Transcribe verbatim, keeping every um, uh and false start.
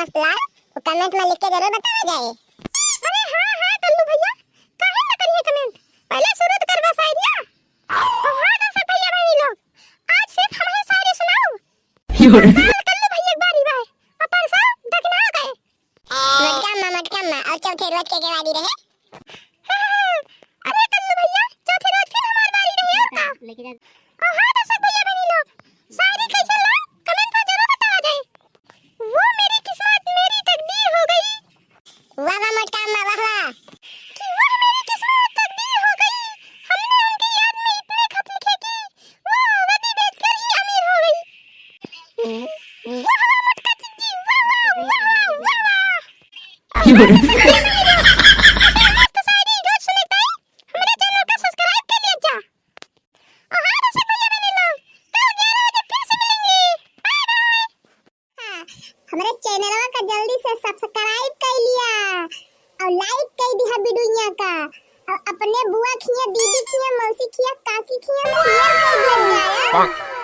लाल, वो comment में लिख के जरूर बतावा जाए। अरे हाँ, हाँ, कल्लू भैया, काहे ना करिए comment? पहले शुरू तो करवा शायरिया। और हाँ, दर्शक भैया बहनी लोग, आज सिर्फ हम ही शायरी सुनाओ। कल्लू भैया एक बारी बाय, और परसों दखिना गए। मोटका अम्मा, मोटका अम्मा, और चौथे रोज के, के बारी रहे। अरे कल्लू भैया, चौथे रोज फिर हमार बारी रही और का? लेके जा। और हाँ दर्शक भैया बहनी लोग, शायरी कैसे ला, comment पर जरूर बतावा जाए। वो मेरी किस्मत, मेरी तकदीर हो गई। वाह वाह मोटका अम्मा, वाह वाह। कि वह मेरी किस्मत, तकदीर हो गई। हमने उनकी याद में इतने खत लिखे कि वो वदी बेचकर ही अमीर हो गई। वाह वाह मोटका चिज्जी, वाह वाह, वाह वाह, वाह वाह। अरे मस्त शायरी रोज सुने ताई, हमारे channel का subscribe कर लिया जा। और हाँ दर्शक भैया बहनी लोग, कल ग्यारह बजे फिर से मिलेंगे। Bye bye। हाँ, हमारे channelवा का जल्दी से subscribe कर लिया और like कर दिया वीडियोइया का, और अपने बुआ खिया, दीदी खिया, मौसी खिया, काकी खिया share कर दिया जाए।